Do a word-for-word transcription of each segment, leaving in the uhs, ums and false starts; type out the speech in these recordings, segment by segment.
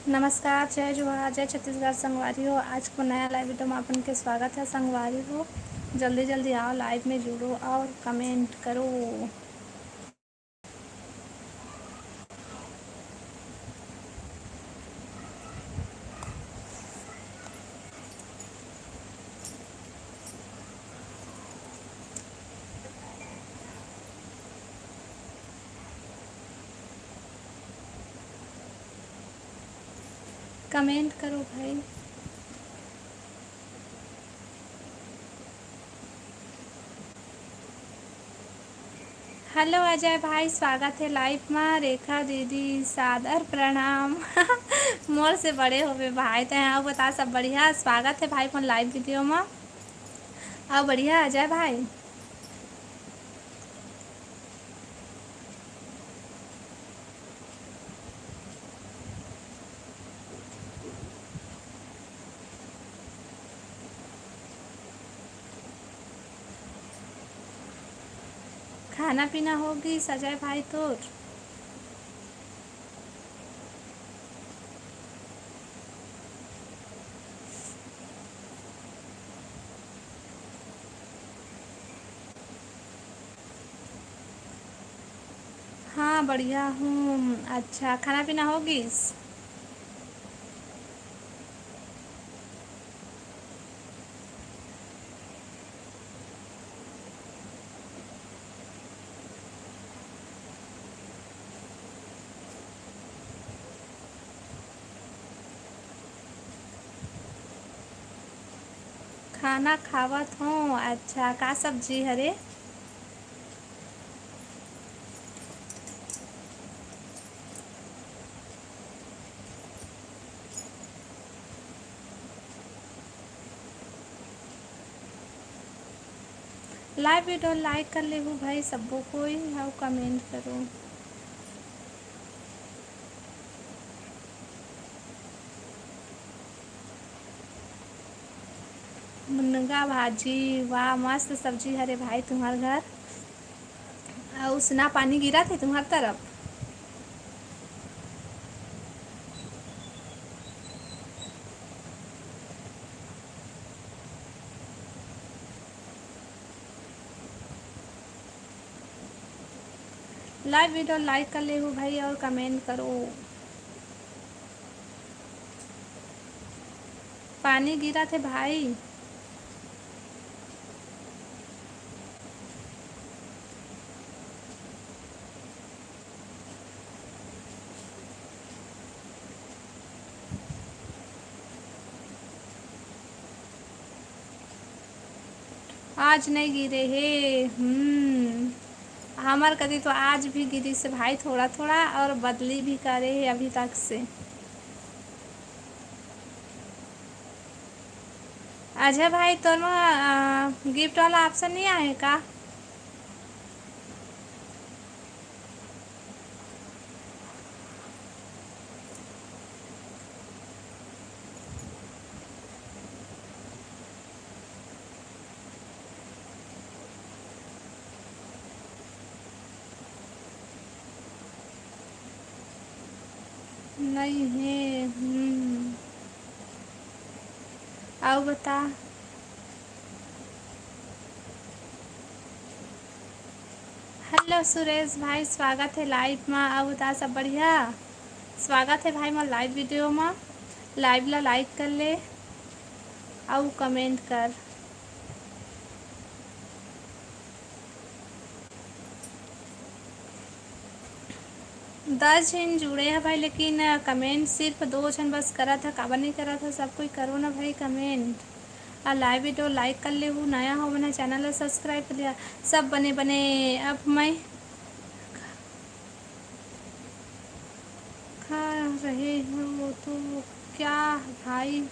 नमस्कार, जय जोहार, जय छत्तीसगढ़ संगवारी हो। आज को नया लाइव वीडियो में अपन के स्वागत है संगवारी हो। जल्दी जल्दी आओ, लाइव में जुड़ो और कमेंट करो। कमेंट करो भाई। हेलो अजय भाई, स्वागत है लाइव मा। रेखा दीदी, सादर प्रणाम। मोर से बड़े होबे भाई। तैं अउ बता, सब बढ़िया? स्वागत है भाई मोर लाइव वीडियो मा। अउ बढ़िया अजय भाई। खाना पीना हो गिस अजय भाई तोर? हाँ, बढ़िया हूँ। अच्छा, खाना पीना हो गिस? खाना खावत हों। अच्छा, का सब्जी हरे? लाइव वीडियो लाइक कर लेहू भाई सब्बो कोई, अउ कमेंट करो। मुनगा भाजी, वाह, मस्त सब्जी हरे भाई तुम्हर घर। अउ उसना पानी गिरत हे तुम्हर तरफ? लाइव वीडियो लाइक कर लेहू भाई अउ कमेंट करो। पानी गिरत हे भाई। आज नइ गिरे हे। हम्म, हमर कति तो आज भी गिरिस हे भाई, थोड़ा थोड़ा, अउ बदली भी करे हे अभी तक से। अजय भाई, तोर मा, अ, गिफ्ट वाला ऑप्शन नइ आए का? नइ हे। हम्म। अउ बता। हेलो सुरेश भाई, स्वागत हे लाइव मा। अउ बता, सब बढ़िया? स्वागत हे भाई मोर लाइव वीडियो मा। लाइव ला लाइक कर ले अउ कमेंट कर। दस झन जुड़े हे भाई, लेकिन कमेंट सिर्फ दो झन बस करत हे। काबर नइ करत हे? सब कोई करो ना भाई कमेंट। अउ लाइव वीडियो लाइक कर लेहू, नया हो मन चैनल ला सब्सक्राइब कर लिया। सब बने बने। अब मैं खा रहे हो तो क्या भाई?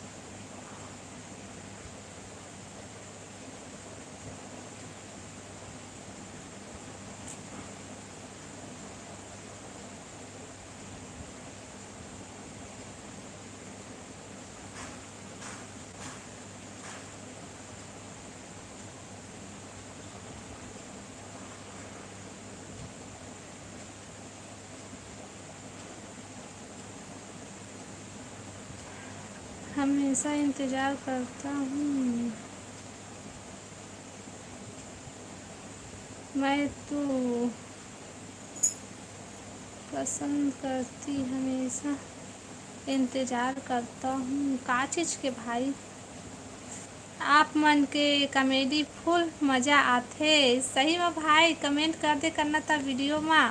हमेशा इंतजार करता हूँ मैं तो। पसंद करती हमेशा इंतजार करता हूँ। का चीज के भाई? आप मन के comedy full मजा आथे। सही में भाई, comment कर दे करना त video मा।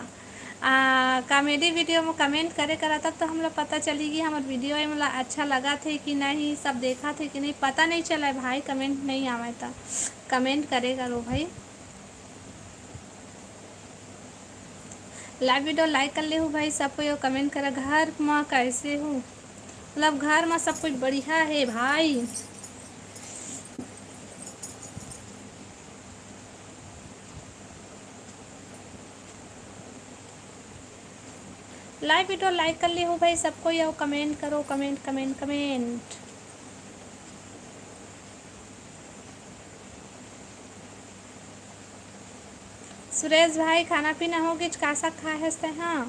आ, comedy video में comment करे करा, तब तो हमला पता चली कि हमर video ए मोला अच्छा लगत हे कि नहीं, सब देखत हे कि नहीं, पता नहीं चले भाई, comment नहीं आवे त। Comment करे करो भाई। Live video like कर ले हूँ भाई, सब कोई comment करा, घर में कैसे हो? मतलब घर में सब कुछ बढ़िया है भाई। Live video like कर ले हूँ भाई, सब कोई आओ, comment करो, comment, comment, comment। सुरेश भाई, खाना पीना हो गिस? का साग खाए हस तैं? हाँ,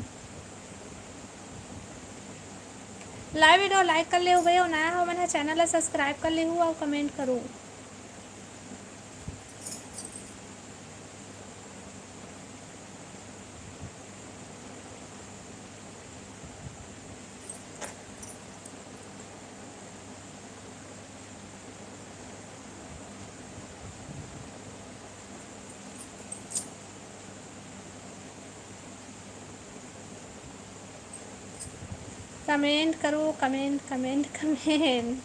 live video like कर लेहू भैया, नया हो मन ह channel ला subscribe कर लेहू अउ comment करू। Comment करो, comment, comment, comment।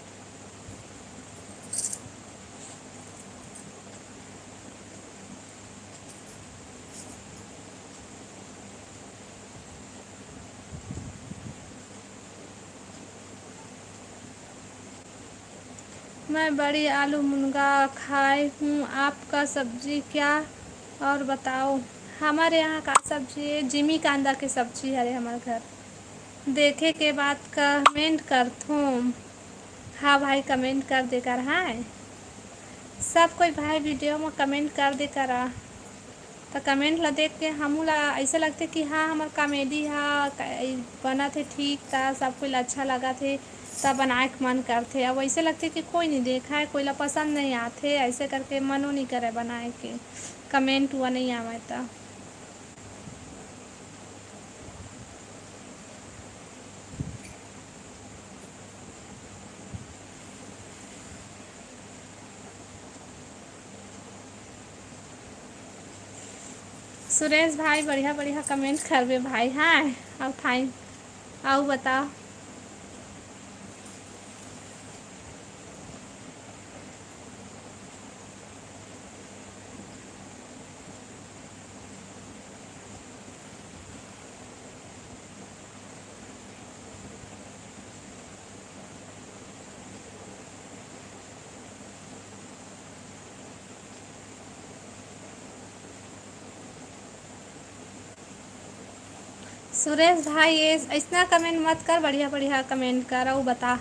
मैं बड़ी आलू मुनगा खाए हूँ, आपका सब्जी क्या? और बताओ, हमारे यहाँ का सब्जी है? जिमी कांदा के सब्जी हरे हमारे घर। देखे के बाद comment करथों। हाँ भाई, comment कर दे कर, हाँ। सब कोई भाई video में comment कर दे करा। त comment ला देख के हमू ला ऐसे लगथे कि हाँ, हमर comedy हा क-, बनत हे ठीक, त सब कोई ला अच्छा लगत हे, त बनाए के मन करथे। अब ऐसे लगथे कि कोई नहीं देखा है, कोई ला पसंद नहीं आथे, ऐसे करके मनो नहीं करे बनाए के, comment हुआ नहीं आवे त। सुरेश भाई, बढ़िया बढ़िया comment करबे भाई। हाँ, अब thank, अउ बता। सुरेश भाई, ये ऐसना comment मत कर, बढ़िया बढ़िया comment कर अउ बता।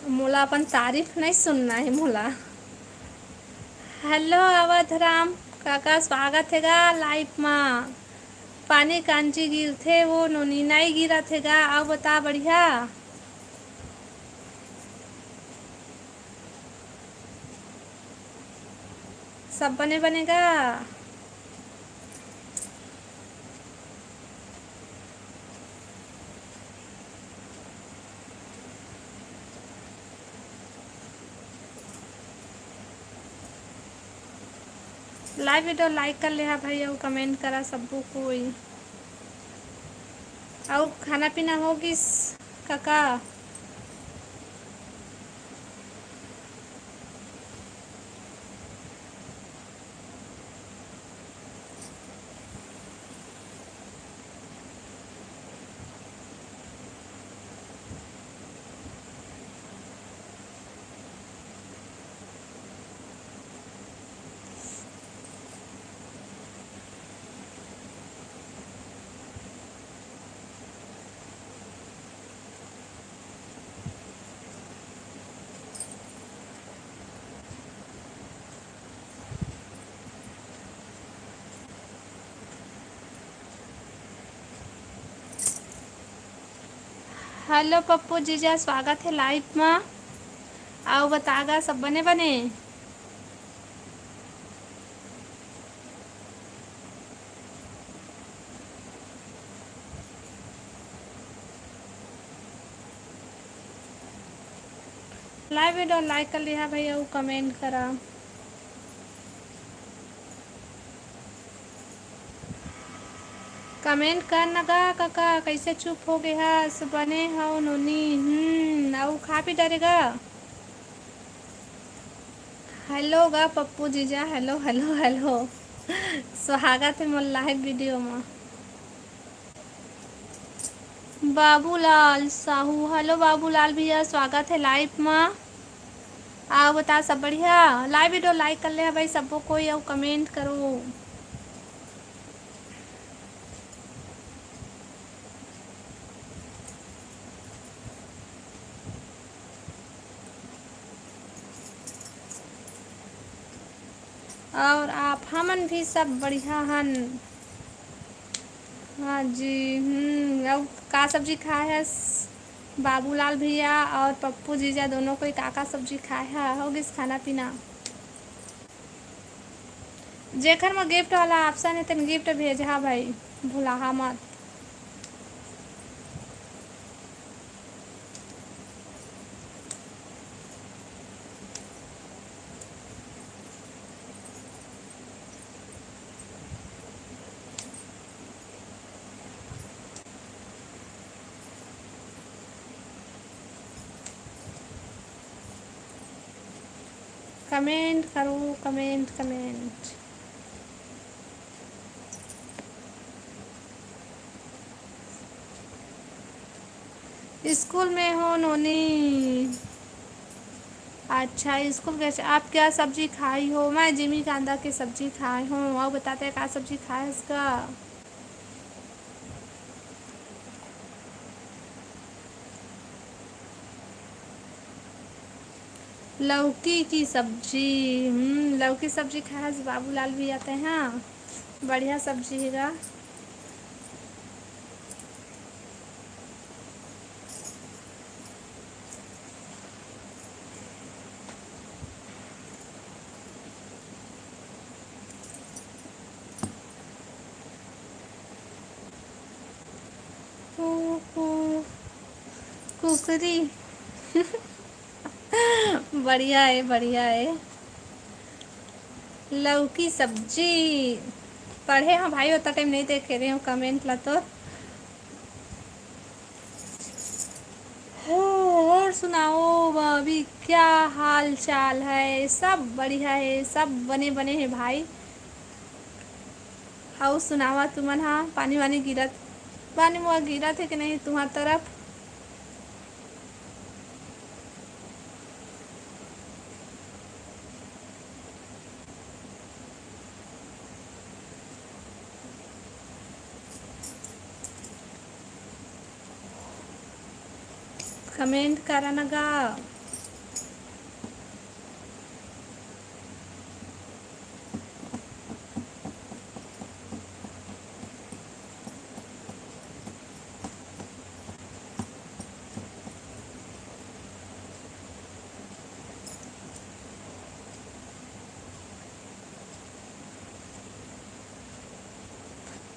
मोला अपन तारीफ नहीं सुनना है मोला। Hello अवध राम काका, स्वागत हे गा live मा। पानी कांजी गिरथे वो नोनी, नहीं गिरत हे गा। अउ बता, बढ़िया? सब बने बने गा? Live video like कर ले हा भाई, अउ comment करा सब्बो कोई। अउ खाना पीना हो गिस काका? हेलो पप्पू जीजा, स्वागत हे लाइव मा। अउ बता गा, सब बने बने? लाइव वीडियो लाइक कर लिहा भाई, अउ कमेंट करा। कमेंट कर न गा कका, कइसे चुप हो गे हस? बने हव नोनी। हम्म, अउ खा पी डरे गा? हेलो गा पप्पू जीजा, हेलो, हेलो, हेलो। स्वागत हे मोर लाइव वीडियो मा। बाबूलाल साहू, हेलो बाबूलाल भैया, स्वागत हे लाइव मा। अउ बता, सब बढ़िया? लाइव वीडियो लाइक कर ले हा भाई सबो कोई, अउ कमेंट करो। अउ आप हमन भी सब बढ़िया हन। हाँ जी, हम्म, अउ का सब्जी खाए हस बाबूलाल भैया अउ पप्पू जीजा दोनों कोई का का सब्जी खाए हा? हो गिस खाना पीना? जेखर म गिफ्ट वाला ऑप्शन हे, तेन गिफ्ट भेजहा भाई, भुलाहा मत। कमेंट करो, कमेंट, कमेंट। स्कूल में हो नोनी। अच्छा, स्कूल गए। आप क्या सब्जी खाई हो? मैं जिमी कांदा के सब्जी खाए हूँ। अउ बताते का सब्जी खाए हस का? लौकी की सब्जी। हम्म, लौकी सब्जी खाए हस बाबूलाल भी आते हैं। बढ़िया सब्जी हेगा। कु-, कु-, कुकरी। बढ़िया हे, बढ़िया हे। लौकी सब्जी। पढ़े हँव भाई, ओतका टाइम नइ देखे रेहेंव comment ला तो। हो, और सुनाओ भाभी, क्या हाल चाल है? सब बढ़िया है, सब बने बने हैं भाई। अउ सुनावा तुमन हा, पानी वानी गिरत, पानी मुआ गिरत है कि नहीं तुम्हार तरफ? Comment करा न गा।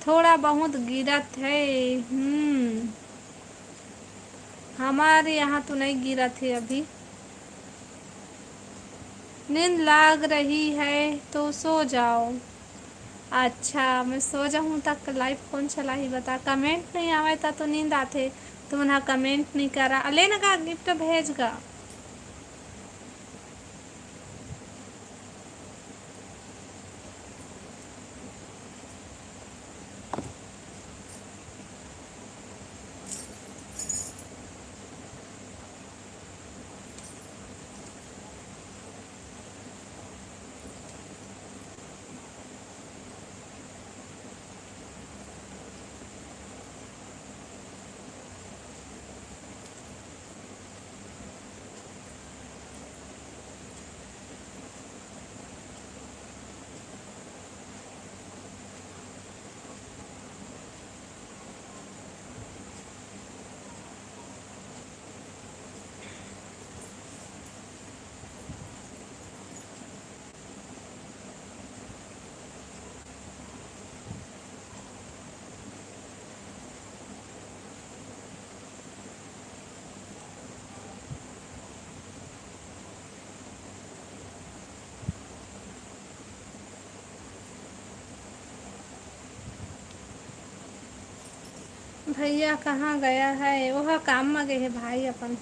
थोड़ा बहुत गिरत है। हम्म, हमारे यहाँ तो नहीं गिरत है अभी। नींद लाग रही है तो सो जाओ। अच्छा, मैं सो जाहूँ तक live कौन चलाही बता? Comment नहीं आवे ता तो नींद आथे। तुमन हा comment नहीं करा। ले न गा, gift भेज गा। भैया कहाँ गया है? ओहा काम म गे हे भाई अपन।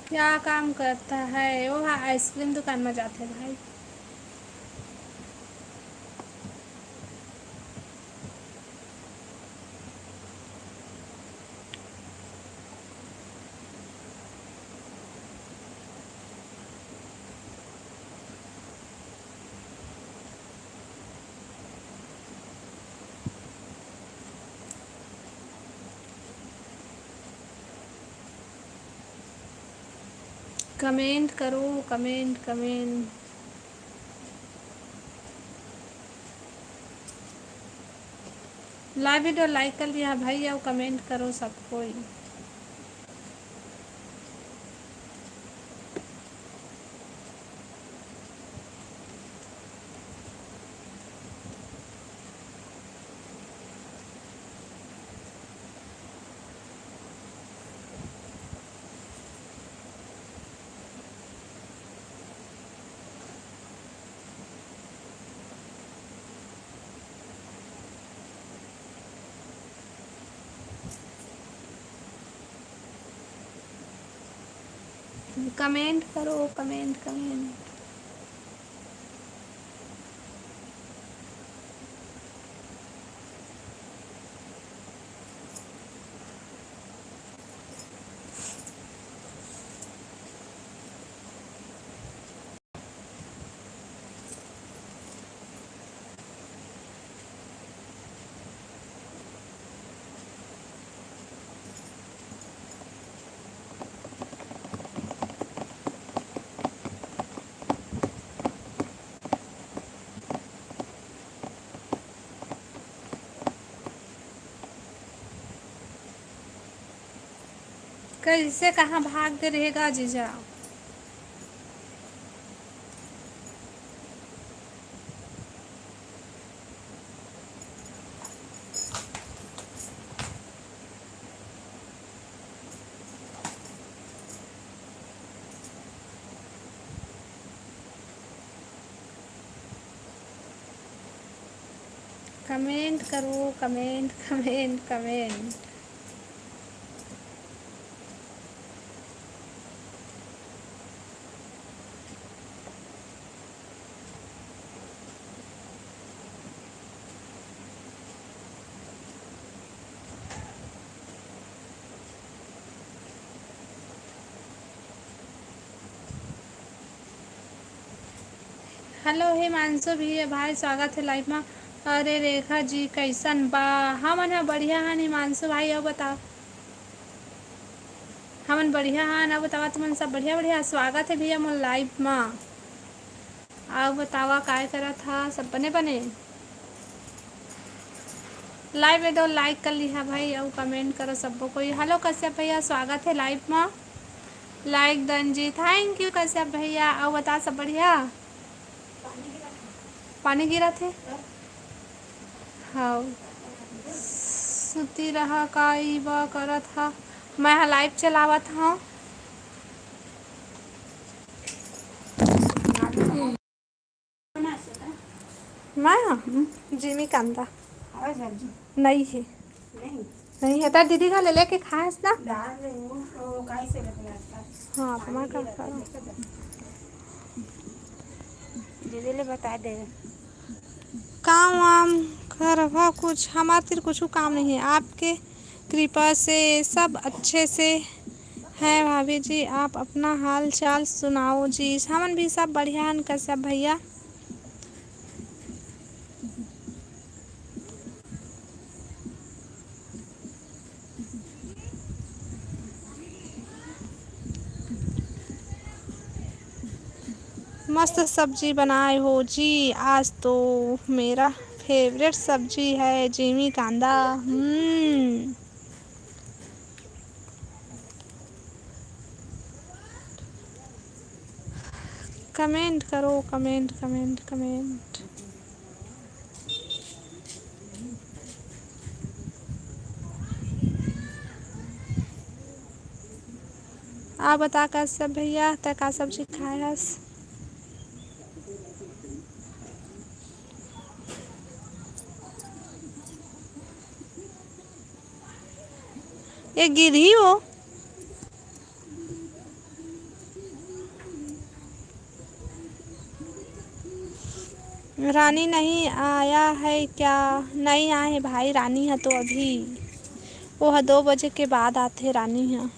क्या काम करता है? वो आइसक्रीम दुकान में जाते भाई। कमेंट करो, कमेंट, कमेंट। लाइव वीडियो लाइक कर लिया भाई, और कमेंट करो सब कोई। कमेंट करो, कमेंट, कमेंट। कैसे कहाँ भाग दे रहेगा जीजा? कमेंट करो, comment, comment, comment. Hello Himanshu भैया भाई, स्वागत हे लाइव मा। अरे रेखा जी, कैसन बा? हमन ह बढ़िया हन हिमांशु भाई, अउ बताओ। हमन बढ़िया हन, अउ बतावा तुमन सब बढ़िया? बढ़िया, स्वागत हे भैया मोर लाइव मा। अउ बतावा काय करत हा, सब बने बने? लाइव में दो लाइक कर लिहा भाई, अउ कमेंट करो सब्बो कोई। हेलो कश्यप भैया, स्वागत हे लाइव मा। लाइक डन जी, थैंक यू कश्यप भैया। अउ बता सब बढ़िया? पानी गिरत हे? हव। सुती रहा का ई बा करत हा? मैं हा लाइव चलावत हव। मैं हा? जिमी कांदा। नई हे। नई हे। त दीदी घर ले लेके खाएस ना? हाँ, त मैं का करूँ? दीदी ले बता दे। काम वाम करवा कुछ, हमार तीर कुछ काम नहीं है। आपके कृपा से सब अच्छे से है भाभी जी। आप अपना हाल चाल सुनाओ जी। हमन भी सब बढ़िया हन कश्यप भैया। मस्त सब्जी बनाए हो जी। आज तो मेरा फेवरेट सब्जी है जीमी कांदा। हम्म। कमेंट करो, कमेंट, कमेंट, कमेंट। आ बता कश्यप भैया, तै का सब्जी खाए हस? ये गिरही हो। रानी नहीं आया है क्या? नहीं आए हे भाई, रानी ह तो अभी, वो ह दो बजे के बाद आथे रानी ह।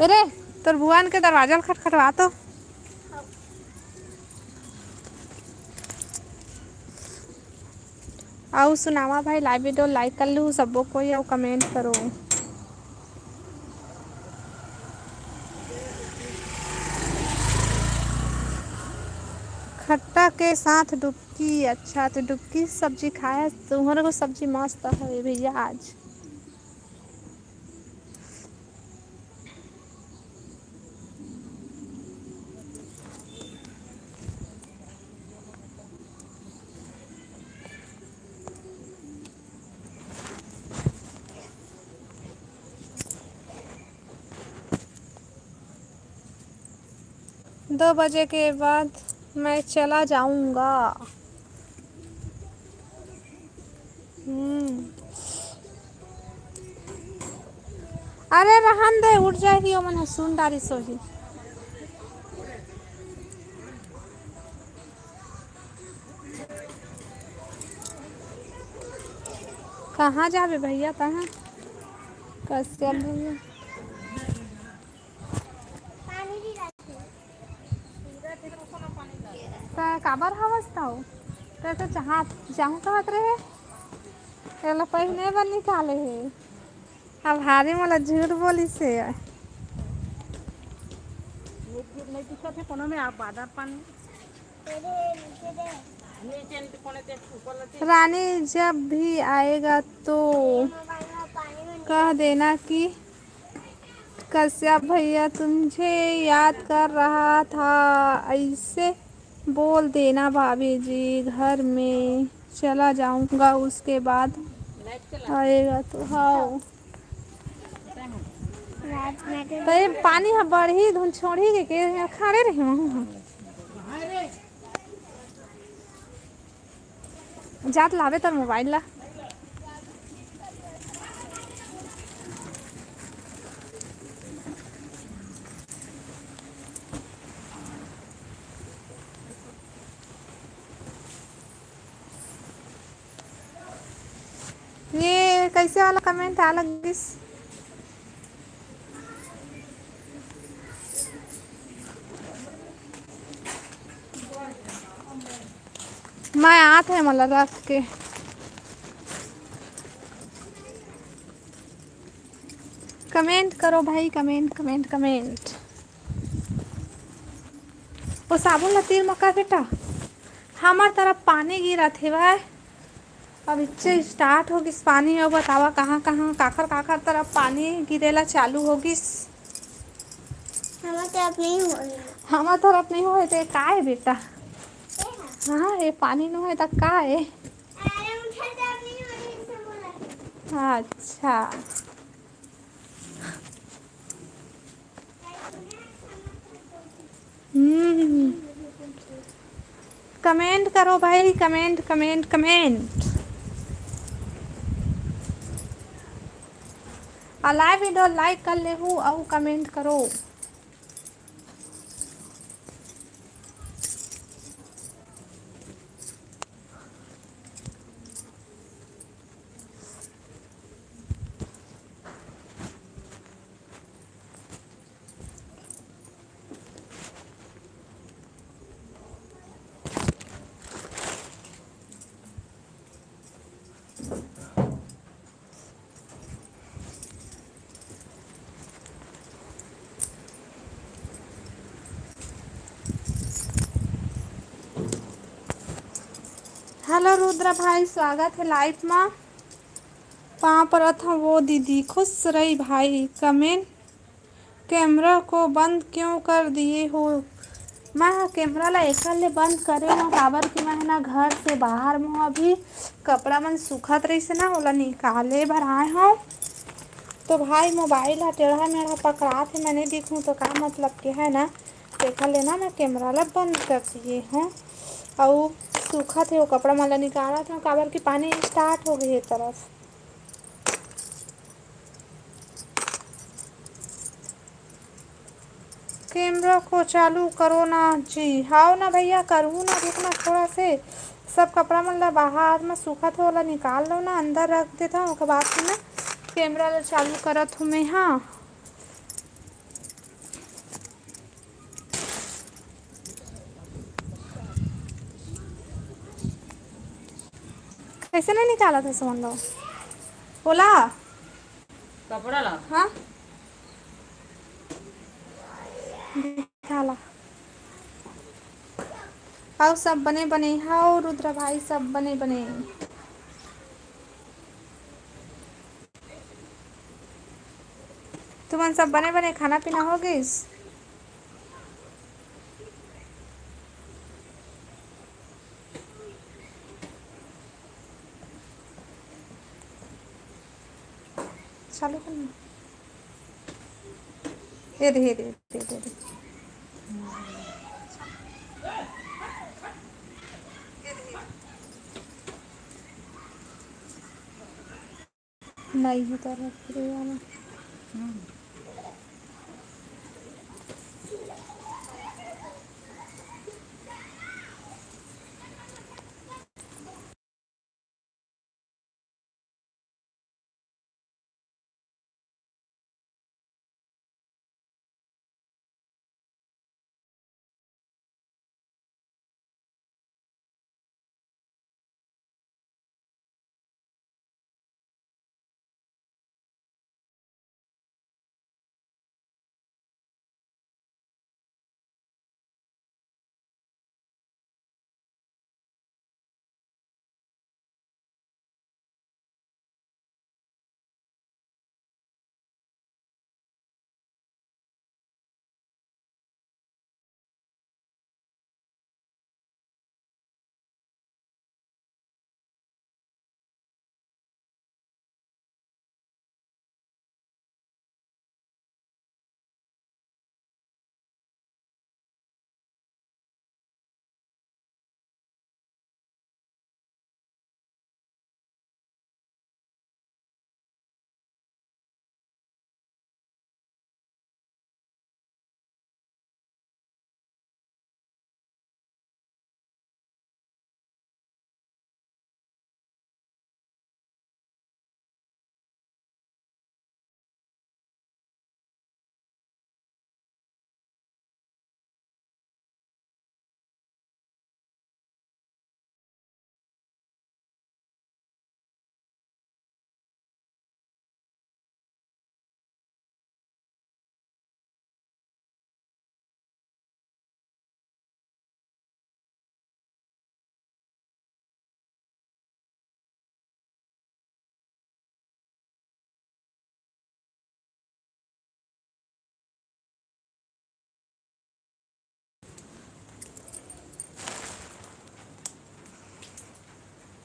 अरे, तोर भुवन के दरवाजा ल खटखटवा तो। अउ सुनावा भाई, लाइव वीडियो लाइक कर लू सब्बो कोई, अउ कमेंट करो। खट्टा के साथ डुबकी। अच्छा, तो डुबकी सब्जी खाया, तुम्हारे को सब्जी मस्त है भैया आज। दो बजे के बाद मैं चला जाऊंगा। हम्म। अरे रहन दे, उठ जाही, ओमन ह सुन डारी सोही। कहाँ जाबे भैया तहाँ? कश्यप भैया। त काबर हवस तौ? त तो चाहत, जाहूं कहत रहे। एला पहिने बर निकाले हे। अब हारी मोला झूठ बोलिस हे। नहीं दिखत हे कोनो में, आप बादर पानी। रानी जब भी आएगा तो कह देना कि कश्यप भैया तुझे याद कर रहा था, ऐसे बोल देना भाभी जी, घर में चला जाऊंगा, उसके बाद आएगा तो। हाँ। त ये पानी ह बढ़ही धुन छोड़ही के, के खड़े रही हूँ। जात लावे तोर मोबाइल ला। ये कैसे वाला कमेंट आ लगिस? मैं आत है मला रख के। कमेंट करो भाई, कमेंट, कमेंट, कमेंट। वो साबुन ला तीर मकर बेटा, हमर तरफ पानी गिरत हेवय। अब इच्चे स्टार्ट हो गिस पानी। अउ बतावा कहाँ कहाँ, काखर काखर तरफ पानी गिरेला चालू हो गिस। हमर तरफ नहीं हो रही। हमर तरफ नहीं होय ते का हे बेटा? हाँ, ये पानी नो हे त का हे? अरे, उधर तरफ नहीं हो रही, इससे बोला। अच्छा। हम्म। कमेंट करो भाई, कमेंट, कमेंट, कमेंट। आ लाइव वीडियो लाइक कर लेहू अउ कमेंट करो। हेलो रुद्र भाई, स्वागत है लाइव मा। पाँव परत हूँ वो दीदी, खुश रही भाई। कमेंट, कैमरा को बंद क्यों कर दिए हो? मैं ह कैमरा ला एकर ले बंद करे हूँ, काबर कि मैं ह ना घर से बाहर में हूँ, अभी कपड़ा मन सूखत रहिस हे ना, ओला निकाले बर आए हूँ। तो भाई मोबाइल ह टेढ़ा मेढ़ा पकड़ात हे, मैं नहीं दिखूँ तो का मतलब के है ना, तेकर ले ना मैं कैमरा ला बंद कर दिए हूँ। अउ सूखत हे वो कपड़ा मन ला निकालत हूँ, काबर कि पानी स्टार्ट हो गई है तरफ। कैमरा को चालू करो ना जी। हाव ना भैया, करहूँ ना, रुक ना थोड़ा से। सब कपड़ा मन ला बाहर में सूखत हे, ओला निकाल लो ना, अंदर रख देता हूँ, ओकर बाद में ना कैमरा ला चालू करत हूँ मैं। हाँ, कैसे नहीं निकालत हे समन लो? बोला। कपड़ा ला। हाँ, निकाला। अउ सब बने बने? हाव रुद्र भाई, सब बने बने। तुमन सब बने बने खाना पीना हो गइस? चालू कर ना। ये दे, ये दे, ये दे, ये दे। नहीं है तो रख दे वाला।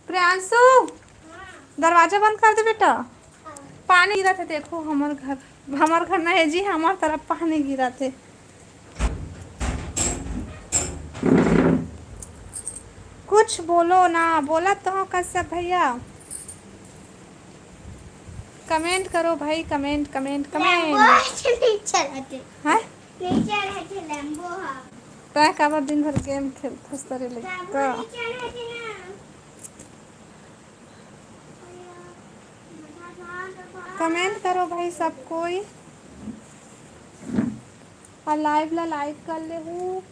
प्रियांशु, दरवाजा बंद कर दे बेटा। पानी गिरत हे, देखो हमर घर, हमर घर ना हे जी, हमर तरफ पानी गिरत हे। कुछ बोलो ना, बोला तो हो कश्यप भैया। कमेंट करो भाई, कमेंट, कमेंट, कमेंट। नीचे रहते। हैं? नीचे रहते लंबो हा। तै काबर दिन भर गेम खेलथस तरे ले का? कमेंट करो भाई सब कोई, और लाइव ला लाइक कर लेहू।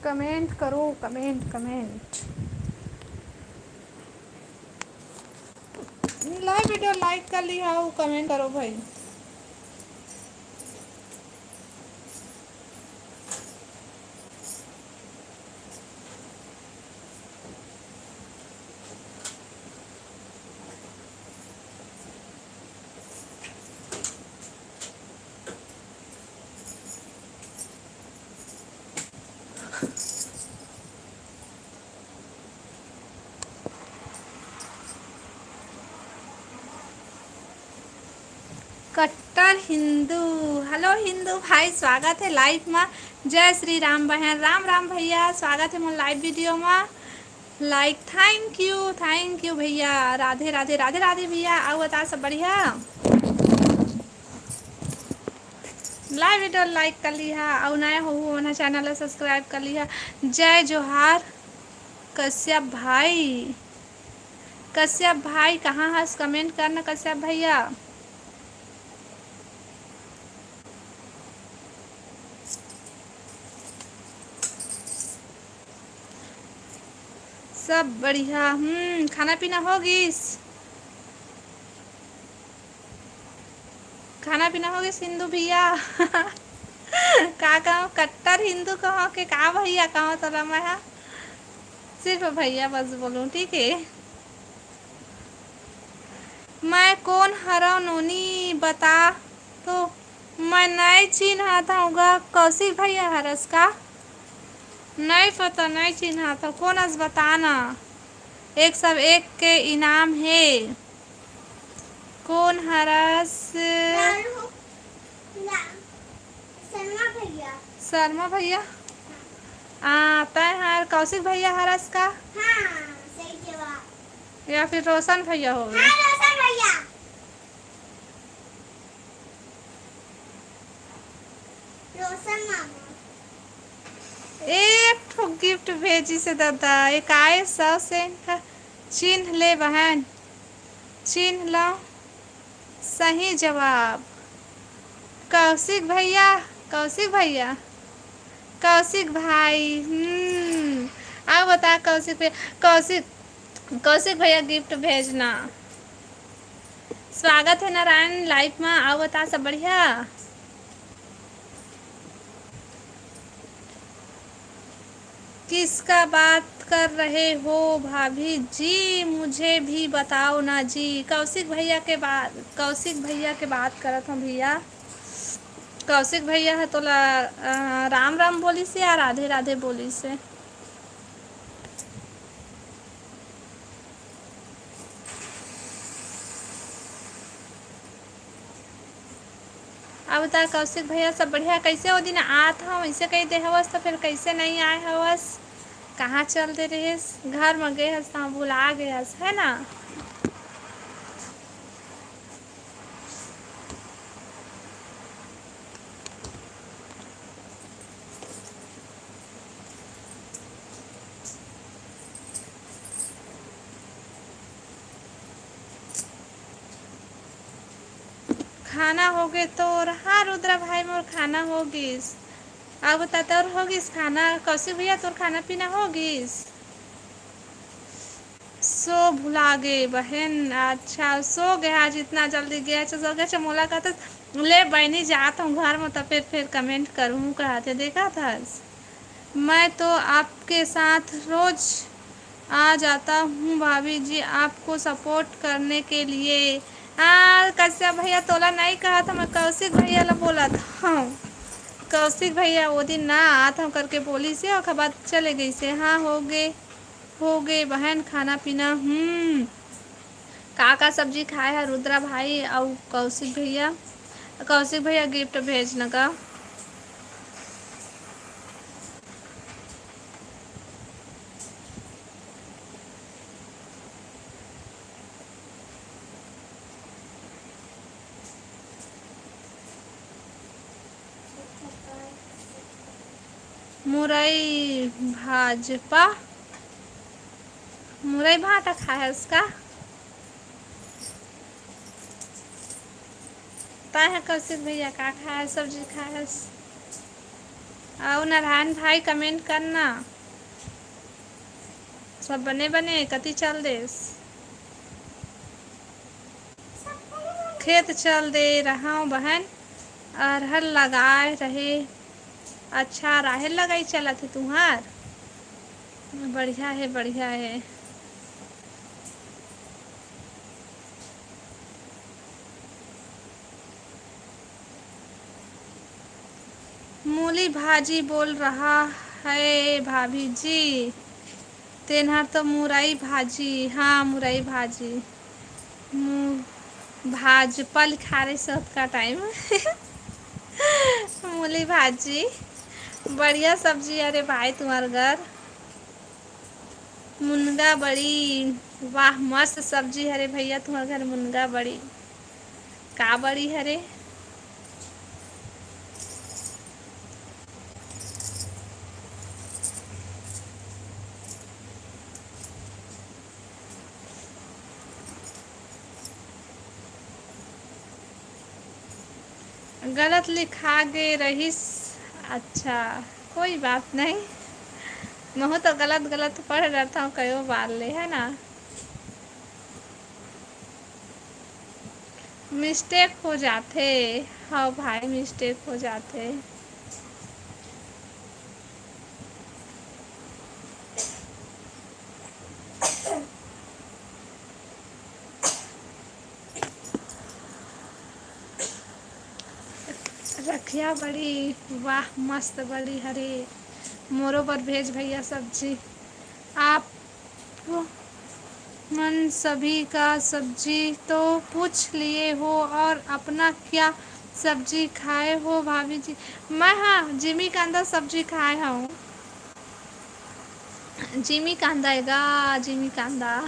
कमेंट करो, कमेंट, कमेंट। लाइव वीडियो लाइक कर लिहा अउ कमेंट करो भाई। कट्टर हिंदू, हेलो हिंदू भाई, स्वागत हे लाइव मा। जय श्री राम बहन, राम राम भैया, स्वागत हे मोर लाइव वीडियो मा। लाइक, thank you, thank you भैया। राधे राधे, राधे राधे भैया। अउ बता, सब बढ़िया? लाइव वीडियो लाइक कर लिहा, अउ नया हो, हो ना चैनल ला सब्सक्राइब कर लिहा। जय जोहार कश्यप भाई। कश्यप भाई कहाँ हस? कमेंट करना कश्यप भैया। सब बढ़िया। हम्म, खाना पीना हो गिस? खाना पीना हो गिस हिंदू भैया? का कहूँ, कट्टर हिंदू कहूँ के का भैया कहूँ तोला मैं हा? सिर्फ भैया बस बोलूँ, ठीक है? मैं कोन हरव नोनी बता तो? मैं नई चिन्हात हूँ गा। कौशिक भैया हरस का? नई पता, नई चिन्हात हूँ। कोन अस बता ना? एक सब एक के इनाम हे। कोन हरस? शर्मा भैया। शर्मा भैया? आ, तय हर कौशिक भैया हरस का? हाँ, सही जवाब। या फिर रोशन भैया हो गए? हाँ, रोशन भैया। रोशन मामा। एक ठो गिफ्ट भेजिस हे दादा, एक आए सौ सेंट चिन्ह ले बहन, चिन्ह लो। सही जवाब कौशिक भैया, कौशिक भैया, कौशिक भाई। हम्म, अउ बता कौशिक भैया, कौशिक, कौशिक भैया गिफ्ट भेजना। स्वागत हे नारायण लाइव मा, अउ बता सब बढ़िया? किसका बात कर रहे हो भाभी जी, मुझे भी बताओ ना जी। कौशिक भैया के बात, कौशिक भैया के बात करत हूँ भैया। कौशिक भैया ह तोला, अ, राम राम बोलिस या राधे राधे बोलिस हे? अब त कौशिक भैया सब बढ़िया, कैसे ओ दिन आत हव, ऐसे कही दे हवस, त फिर कैसे नहीं आए हवस? कहाँ चल दे रहेस? घर म गे हस, त भुला गे हस, है ना? खाना होगे तोर? हाँ रुद्रा भाई, मोर खाना होगिस। अब बता, तोर होगिस खाना? कौशिक भैया, तोर खाना पीना होगिस? सो भुला गे बहन। अच्छा, सो गे आज, इतना जल्दी गे? अच्छा, सो गे। अच्छा, मोला कहत, ले बहनी, जात हूँ घर में, तो फिर, फिर कमेंट करूँ कहत हे, देखा था। मैं तो आपके साथ रोज आ जाता हूँ भाभी जी, आपको सपोर्ट करने के लिए। हाँ, कश्यप भैया, तोला नहीं कहा था, मैं कौशिक भैया ला बोला था। कौशिक भैया वो दिन ना आत हूँ करके बोलिस हे, ओकर बाद चले गइस हे। हाँ, होगे, होगे बहन, खाना पीना। हम्म, का का सब्जी खाए ह रुद्रा भाई अउ कौशिक भैया? कौशिक भैया गिफ्ट भेजना का? मुरई भाजपा, मुरई भाटा खाए हस का? तैं ह कौशिक भैया का खाए हस, सब्जी खाए हस? अउ नारायण भाई comment करना, सब बने बने, कति चल देस? खेत चल दे रहव बहन, अरहर लगाए रहे। अच्छा, राहेर लगाई चलत हे तुंहर? बढ़िया हे, बढ़िया हे। मूली भाजी बोल रहा है भाभी जी। तेन हर तो मुरई भाजी, हाँ, मुरई भाजी। मु-, भाजपा लिखा रहे सौत का time। मूली भाजी, बढ़िया सब्जी। अरे भाई, तुम्हार घर मुनगा बड़ी, वाह, मस्त सब्जी हरे भैया, तुम्हार घर मुनगा बड़ी। का बड़ी हरे? गलत लिखा गे रहिस। अच्छा, कोई बात नहीं, महू तो गलत गलत पढ़ डरथव कयो बार ले, है ना? Mistake हो जाथे। हाँ भाई, mistake हो जाथे। रखिया बड़ी, वाह, मस्त बड़ी हरे। मोरो बर भेज भैया सब्जी। आप मन सभी का सब्जी तो पूछ लिए हो और अपना क्या सब्जी खाए हो भाभी जी? मैं, हाँ, जिमी कांदा सब्जी खाए हूँ। जिमी कांदा हे गा, जिमी कांदा।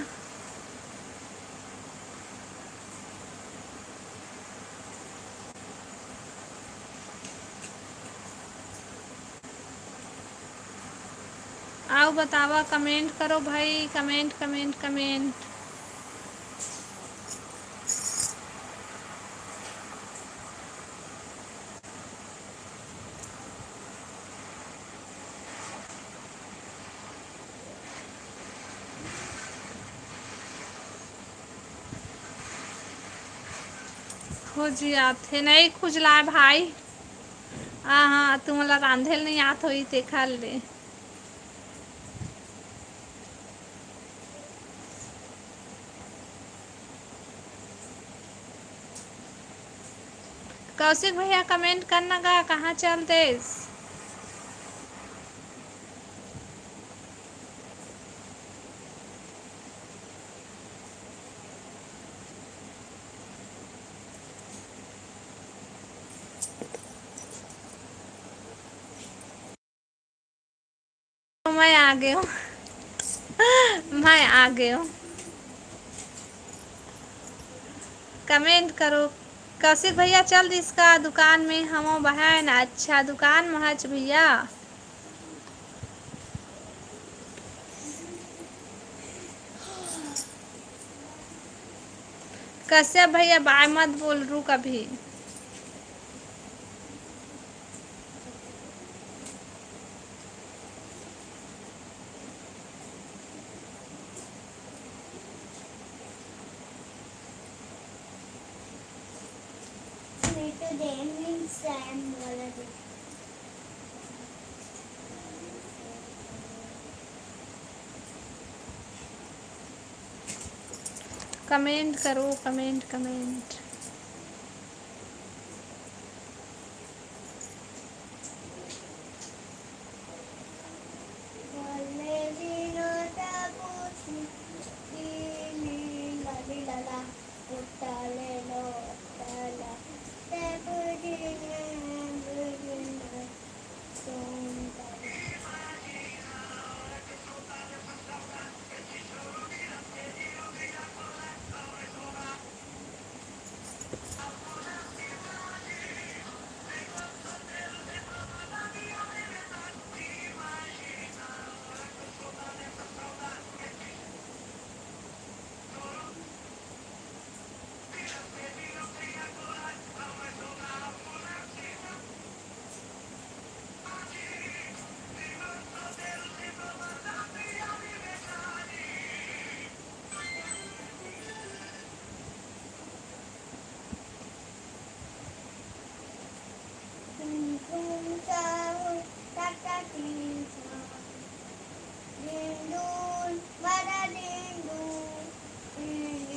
आओ बतावा, comment करो भाई, comment, comment, comment। खुजियाथे नहीं खुजलाए भाई। आ हाँ, तुमला रांधेल नहीं आत होई तेखर ले। कौशिक भैया comment करना गा, कहाँ चल देस? मैं आ गई हूँ। मैं आ गई हूँ। Comment करो। कौशिक भैया चल दिस का दुकान में? हमो बहन। अच्छा, दुकान में हच भैया। कश्यप भैया bye मत बोल, रुक अभी। Comment करो, comment, comment।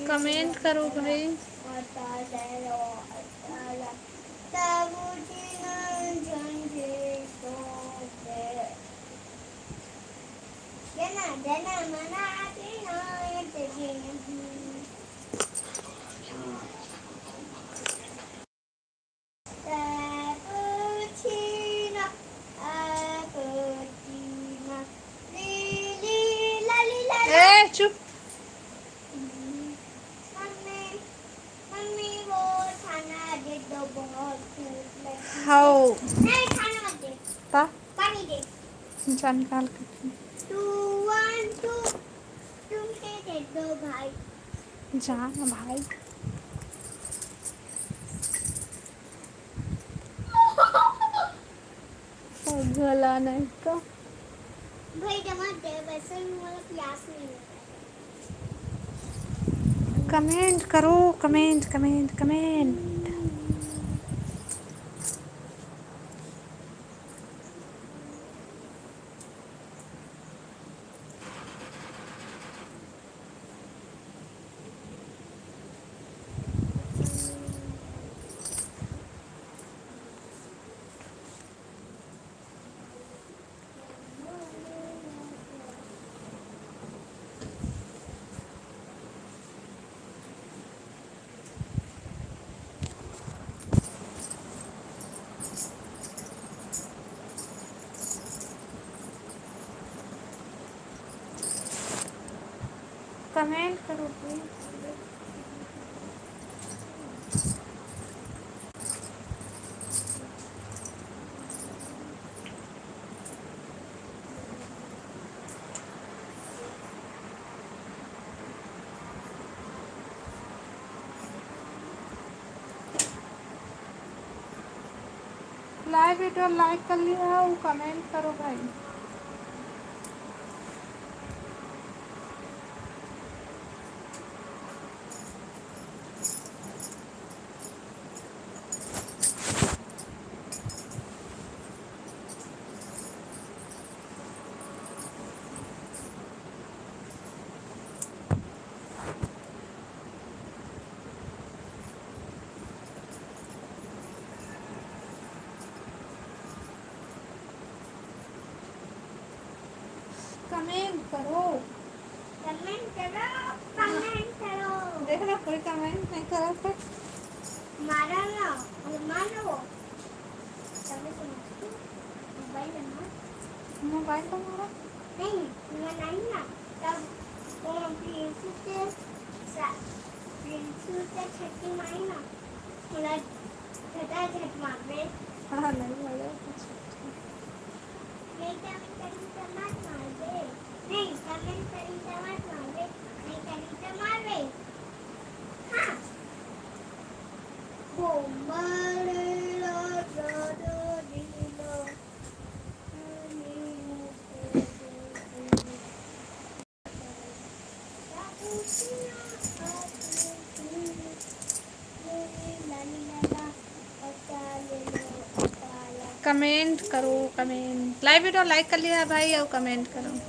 कमेंट करो भाई। ए, चुप। मम्मी, मम्मी, वो खाना दे दो, बहुत भूख लगी। हाओ। नहीं, खाना मत दे। ता? पानी दे। जा निकाल के। Two, one, two। तुम दे दो भाई। जा ना भाई। पागल आना इसका। भाई, जमा दे, वैसे ही मोला प्यास नहीं लगा। कमेंट करो, कमेंट, कमेंट, कमेंट। कमेंट करो प्लीज। लाइव वीडियो लाइक कर लिया हो, कमेंट करो भाई। कमेंट करो। कमेंट करो, कमेंट करो। देख ना, कोई कमेंट नहीं करा फिर। मारा ना, और मारो। तभी समझती। मोबाइल है ना? मोबाइल तो मारा। नहीं, मैं नहीं ना। तब वो प्रिंसू के सा-, प्रिंसू के छट्टी मारी ना। थोड़ा झटा झट मार दे। हाँ, नहीं मारा कुछ। नहीं, कमेंट करी तो मत मार दे। नहीं, कमेंट करी तो मत मार दे। नहीं करी तो मार दे। हाँ। कमेंट करो, कमेंट। लाइव वीडियो लाइक कर लिया भाई, और कमेंट करो।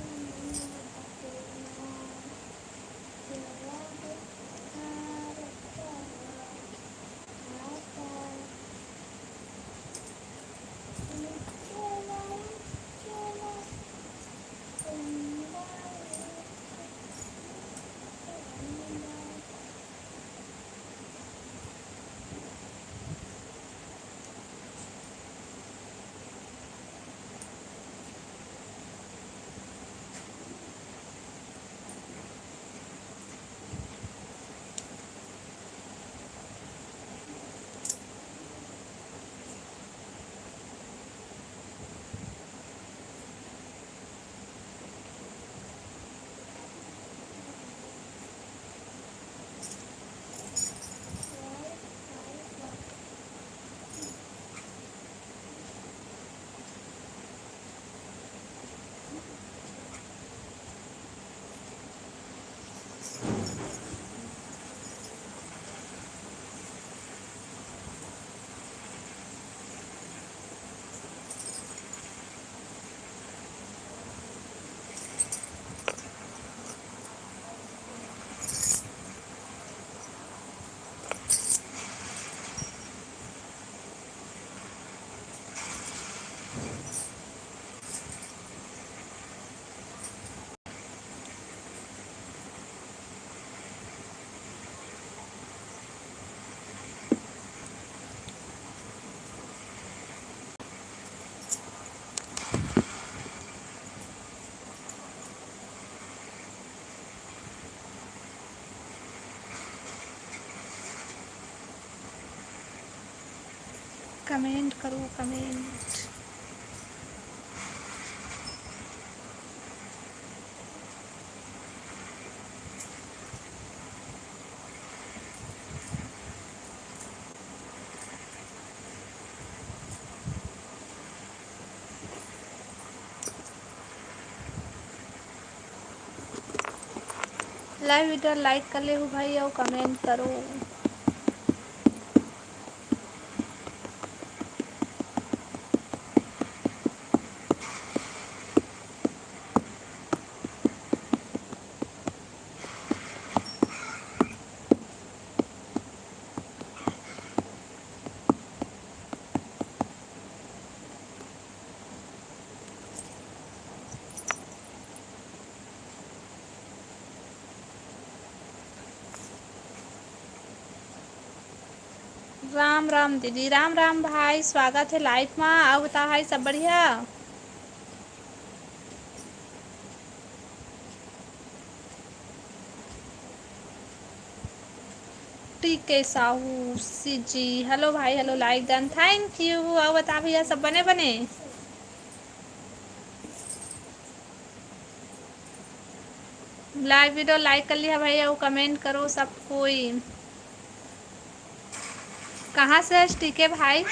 कमेंट करो, कमेंट। लाइव वीडियो लाइक कर ले हो भाई, और कमेंट करो। राम राम दीदी, राम राम भाई, स्वागत है लाइव मा। अउ बता भाई, सब बढ़िया? टी के साहू सी जी, हेलो भाई, hello, like done, thank you. अउ बता भैया, सब बने बने? लाइव वीडियो लाइक कर लिया भाई, अउ कमेंट करो सब कोई। कहाँ से है टीके भाई?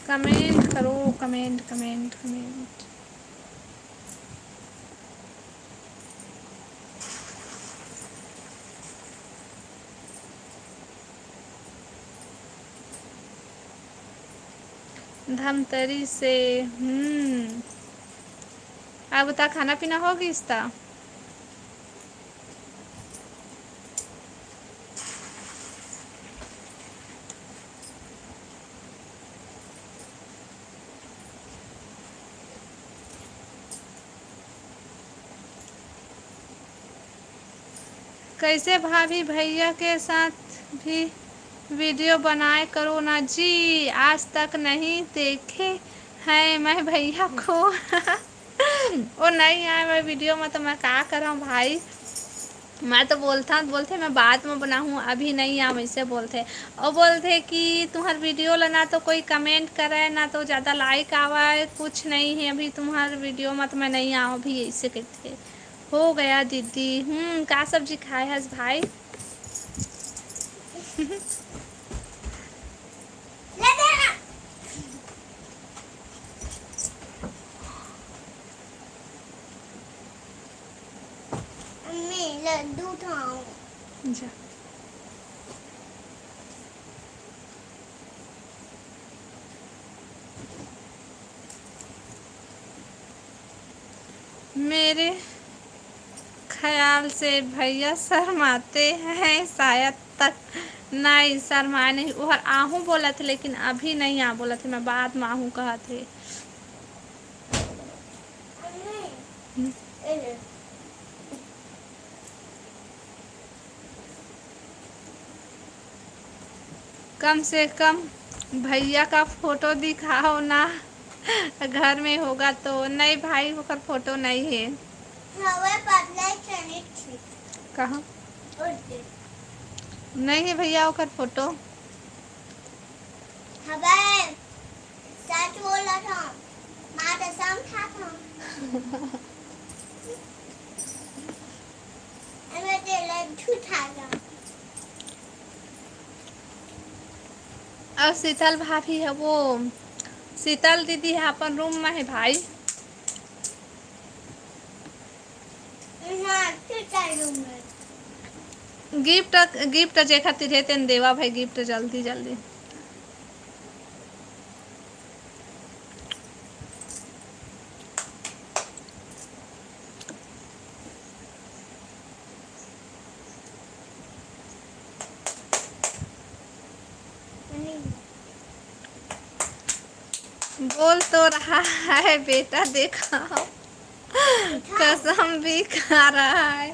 कमेंट करो, कमेंट, कमेंट, कमेंट। धमतरी से। हम्म। अब बता, खाना पीना हो गइस ता? कैसे भाभी, भैया के साथ भी वीडियो बनाए करो ना जी, आज तक नहीं देखे हैं मैं भैया को। ओ नहीं आए मैं वीडियो में, तो मैं का करंव भाई, मैं तो बोलथा, बोलथे मैं बाद में बनाहूँ, अभी नहीं आए, वैसे बोलथे। और बोलथे कि तुम्हार वीडियो ला ना तो कोई कमेंट करे, ना तो ज़्यादा लाइक आवे, कुछ नहीं है अभी तुम्हार वीडियो में, तो मैं नहीं आऊँ अभी, ऐसे कहथे। हो गया दीदी। हम्म, का सब्जी खाए हस भाई? मम्मी, लड्डू खाऊं। जा। मेरे ख्याल से भैया शर्माते हैं शायद तक। नहीं, शर्माए नहीं, ओहर आहूँ बोलत हे, लेकिन अभी नहीं आ बोलत हे, मैं बाद में आहूँ कहत हे। हम्म। कम से कम भैया का फोटो दिखाओ ना, घर में होगा तो। नहीं भाई, ओकर फोटो नहीं है। हवे पतला चनिक छी। कहाँ? ओते। नहीं है भैया ओकर फोटो। हवे। सच बोलत हंव, माँ कसम खात हंव। एमे तेला झूठा ला। अउ शीतल भाभी हे, वो शीतल दीदी हे, अपन रूम में हे भाई। हाँ, ठीक है, रूम में। गिफ्ट, गिफ्ट जे खातिर हे, तेन देवा भाई गिफ्ट जल्दी, जल्दी। बोल तो रहा है बेटा, देखा हो, कसम भी खा रहा है।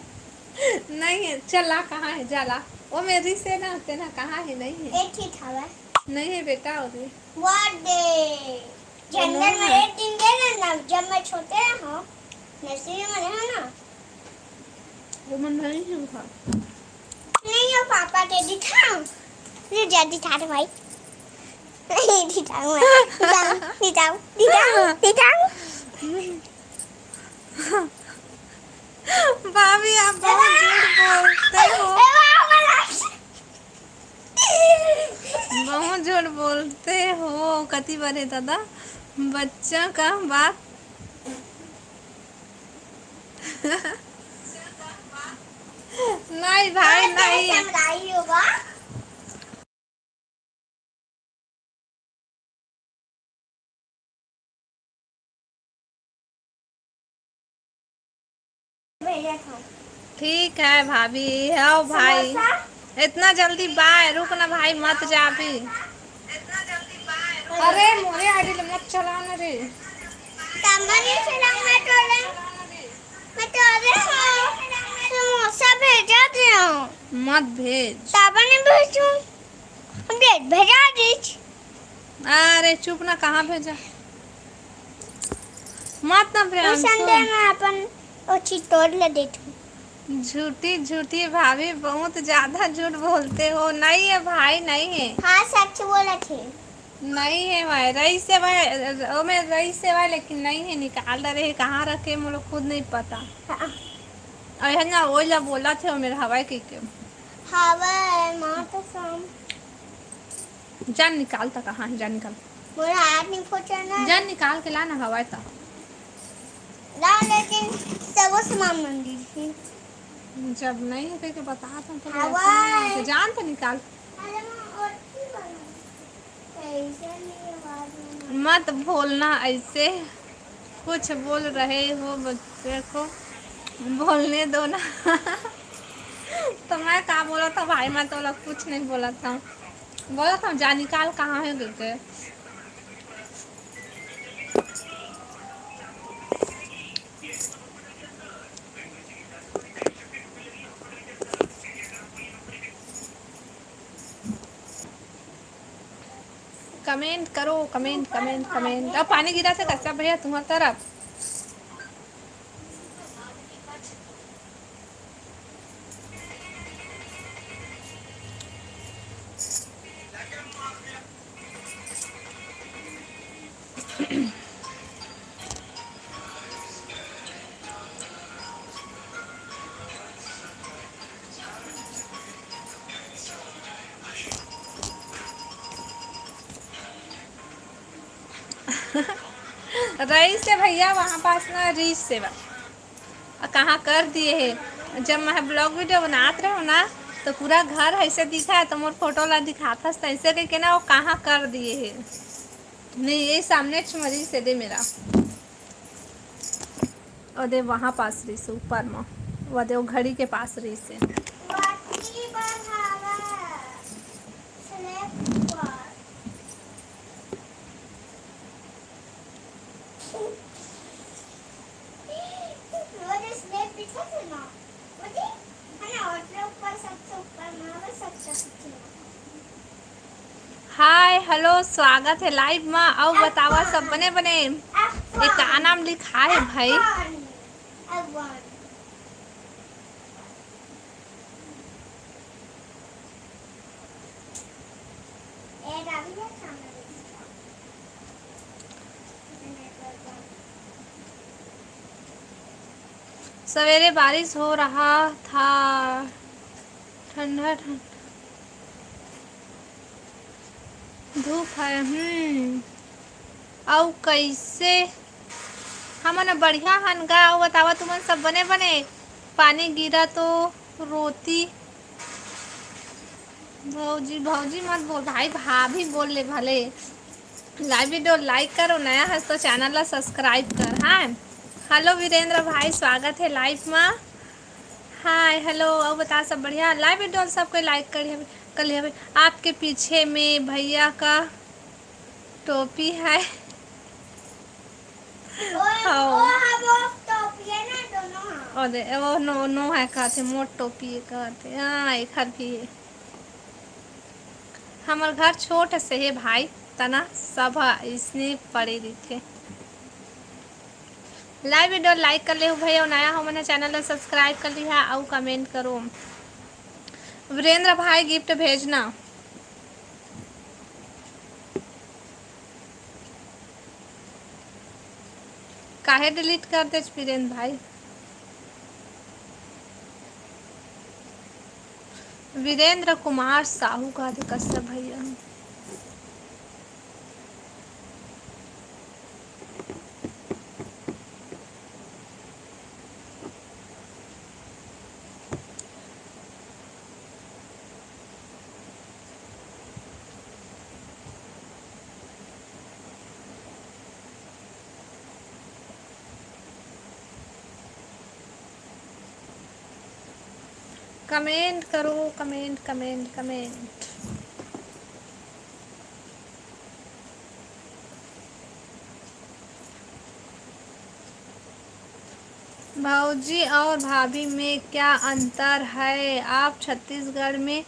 नहीं है, चला, कहाँ है, जाला। वो मेरी से ना, तेना कहाँ है, नहीं है। एक ही था वह। नहीं है बेटा, और ये। वाह दे। जंगल में है। एक दिन गए ना, जब मैं छोटे रहा, नर्सरी में रहा ना। वो मन नहीं है उठा। नहीं, वो पापा के दिखाऊं। ये जा दिखा दे भाई। नहीं, दिखाऊं मैं। दिखाऊं, दिखाऊं, दिखाऊं, दिखाऊं। भाभी, आप बहुत झूठ बोलते हो। बहुत झूठ बोलते हो। कति बार है दादा, बच्चा का बात। नहीं भाई, नहीं। ठीक है भाभी। आओ भाई, इतना जल्दी बाय, रुक ना भाई, मत जा अभी। अरे मोरे आईडी ले मत चला ना रे। तमन नहीं चला, मैं तो ले, मैं तो अरे समोसा भेजा दे। मत भेज। तमन नहीं भेजू। भेज, भेजा दीज। अरे चुप ना, कहाँ भेजा? मत ना प्रियांशु। संडे में अपन ओछी तोड़ ले देत हूँ। झूठी झूठी भाभी, बहुत ज्यादा झूठ बोलते हो। नहीं है भाई, नहीं है। हाँ, सच बोला थे। नहीं है भाई, रईस से भाई, ओमे रईस से भाई, लेकिन नहीं है, निकाल डरे है, कहाँ रखे मोला खुद नहीं पता। हाँ। और है ना, वो ला बोला थे, वो मेरा हवाई के, के। हवाई, माँ कसम। जा निकाल त, कहाँ है, जा निकाल। मोला हाथ नहीं पहुँचाना। जा निकाल के ला ना हवाई त। ला, लेकिन सबो सामान मंदिर से। जब नहीं है कह के बता तो, तो हवाई। जान तो निकाल। अरे माँ, और की बना? ऐसे नहीं, आवाज में ना। मत बोलना ऐसे। कुछ बोल रहे हो बच्चे को, बोलने दो ना। तो मैं का बोला था भाई, मैं तो वाला कुछ नहीं बोला था, बोला था जा निकाल कहाँ है करके। कमेंट करो, कमेंट, कमेंट, कमेंट। अब पानी गिरा थे कश्यप भैया तुम्हार तरफ? रईस से भैया वहाँ पास ना, रईस से बा। आ, कहाँ कर दिए है? जब मैं ब्लॉग वीडियो बनात रहे हो ना, तो पूरा घर ऐसे दिखा है, तो मोर फोटो ला दिखात हस, तो ऐसे कह के ना वो कहाँ कर दिए है। नहीं, ये सामने छुमरी से दे मेरा। और दे वहाँ पास रही से ऊपर में, वो दे वो घड़ी के पास रही से। हाय, हेलो, स्वागत है लाइव मा। अउ बतावा सब बने बने? ए का नाम लिखा है भाई? सवेरे बारिश हो रहा था, ठंडा ठंडा धूप है। हम्म, अउ कैसे? हमन बढ़िया हन गा। अउ बतावा तुमन सब बने बने? पानी गिरा तो रोती। भौजी, भौजी मत बोल भाई, भाभी बोल ले भले। लाइव वीडियो लाइक करो, नया हस तो चैनल ला सब्सक्राइब कर। हाँ, हेलो वीरेंद्र भाई, स्वागत है लाइव मा। हाय, हेलो, अउ बता सब बढ़िया? लाइव वीडियो सबके लाइक कर लिया, कर लिया। आपके पीछे में भैया का टोपी है। और दे, ओ नो, नो है कहते, मोट टोपी है कहते, हाँ, एखर भी है। हमर घर छोट से हे भाई, तना सब इसने पड़े रहिथे। Live video like कर लेहू भाई, अउ नया हो मन channel ला subscribe कर लिहा अउ comment करो। वीरेंद्र भाई gift भेजना। काहे delete कर देच वीरेंद्र भाई? वीरेंद्र कुमार साहू का दे कश्यप भैया। Comment करो, comment, comment, comment। भौजी और भाभी में क्या अंतर है? आप छत्तीसगढ़ में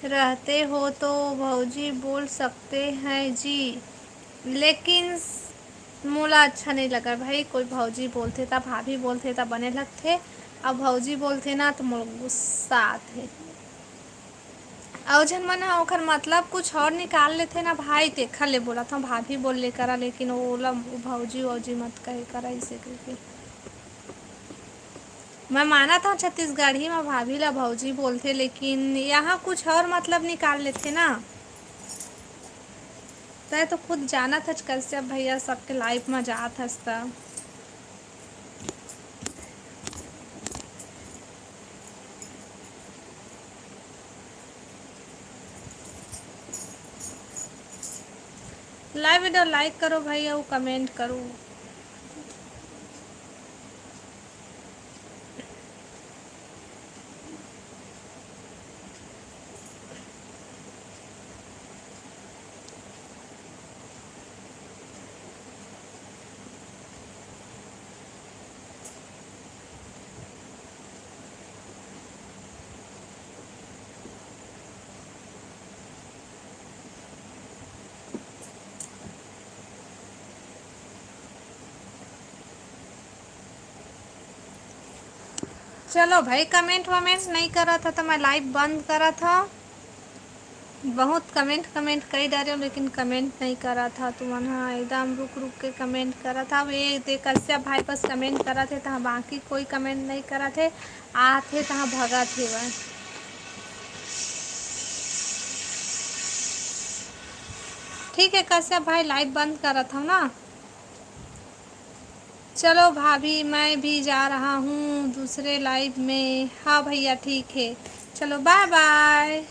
रहते हो तो भौजी बोल सकते हैं जी, लेकिन मोला अच्छा नहीं लगा भाई, कोई भौजी बोलथे त, भाभी बोलथे त बने लगथे, अउ भौजी बोलथे ना त मोला गुस्सा आथे। अउ झन मन ह ओखर मतलब कुछ और निकाल लेथे ना भाई, तेखर ले बोलत हंव भाभी बोल ले करा, लेकिन ओला भौजी वौजी मत कहे करा, इसे कहिके। मैं मानत हंव छत्तीसगढ़ी म भाभी ला भौजी बोलथे, लेकिन यहाँ कुछ और मतलब निकाल लेथे ना। तैं तो खुद जानत हच कश्यप भैया, सबके live म जात हस त। Live video like करो भाई अउ comment करो। चलो भाई, comment वमेंट नहीं करत ह त मैं live बंद करत ह। बहुत comment, comment कई डारे हो, लेकिन comment नहीं करत ह। तुमन ह एकदम रुक रुक के comment करत ह। ये दे कश्यप भाई बस comment करत हे, त बाकी कोई comment नहीं करत हे। आत हे, त भगत हे वह। ठीक है कश्यप भाई, live बंद करत हव ना। चलो भाभी, मैं भी जा रहा हूँ दूसरे live में। हाँ भैया, ठीक है, चलो bye bye।